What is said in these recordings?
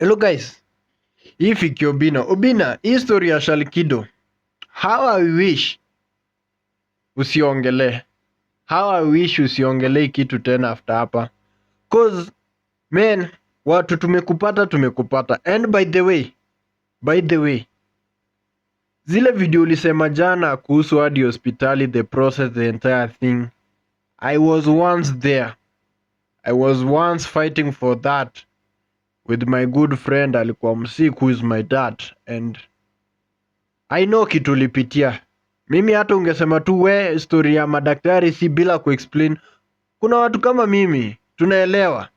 Hello guys, hii Obina. Obina, hii story ya Shalkido. How I wish usiongelee. How I wish usiongelee kitu tena after hapa. 'Cause man, watu tumekupata, tumekupata. And by the way, zile video ulisema jana kuhusu hadi hospitali, the process, the entire thing. I was once there. I was once fighting for that with my good friend alikuwa msick, who is my dad, and I know kitu ulipitia. Mimi hata ungesema tu we story ya madaktari si bila kuexplain. Kuna watu kama mimi tunaelewa.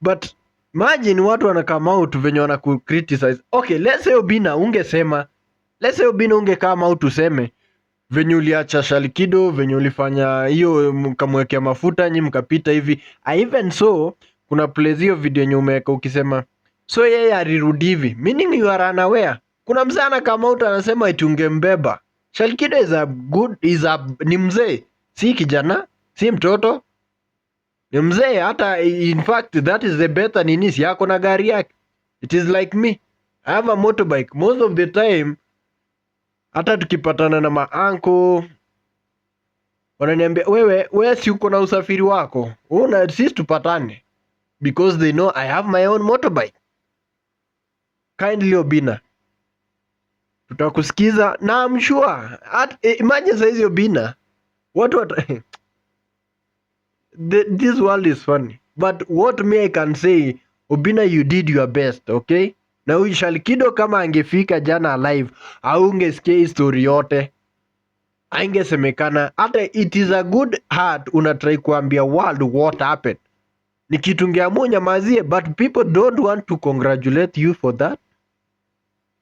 But imagine watu wana come out venye wana ku criticize. Okay, let's say Obina ungesema, let's say Obina unge come out useme venye uliacha Shalkido, venye ulifanya hiyo mkamwekea mafuta nyi mkapita hivi. I even saw kuna place hiyo video yenye umeweka ukisema so yeye alirudi hivi, meaning you are unaware. Kuna mzee ana come out anasema eti ungembeba. Shalkido is a good is a ni mzee, si kijana, si mtoto, ni mzee. Hata in fact that is the better nini, si yako na gari yake. It is like me, I have a motorbike. Most of the time hata tukipatana na maanko wananiambia, "Wewe, wewe si uko na usafiri wako? Una sisi tupatane," because they know I have my own motorbike. Kindly Obina, tutakusikiza na I'm sure at, imagine saizi Obina watu this world is funny, but what me I can say, Obina, you did your best, okay? Na huyu Shalkido kama angefika jana alive, aungesikia hii story yote, aingesemekana hata. It is a good heart una try kuambia world what happened. Ni kitu ungeamua nyamazie, but people don't want to congratulate you for that.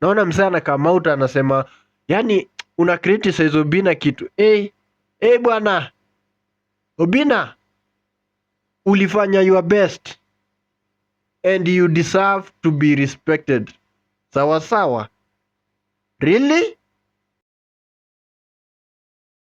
Naona msee ana come out anasema, yani una criticize Obina kitu. Hey, hey bwana Obina, ulifanya your best and you deserve to be respected. Sawa sawa, really.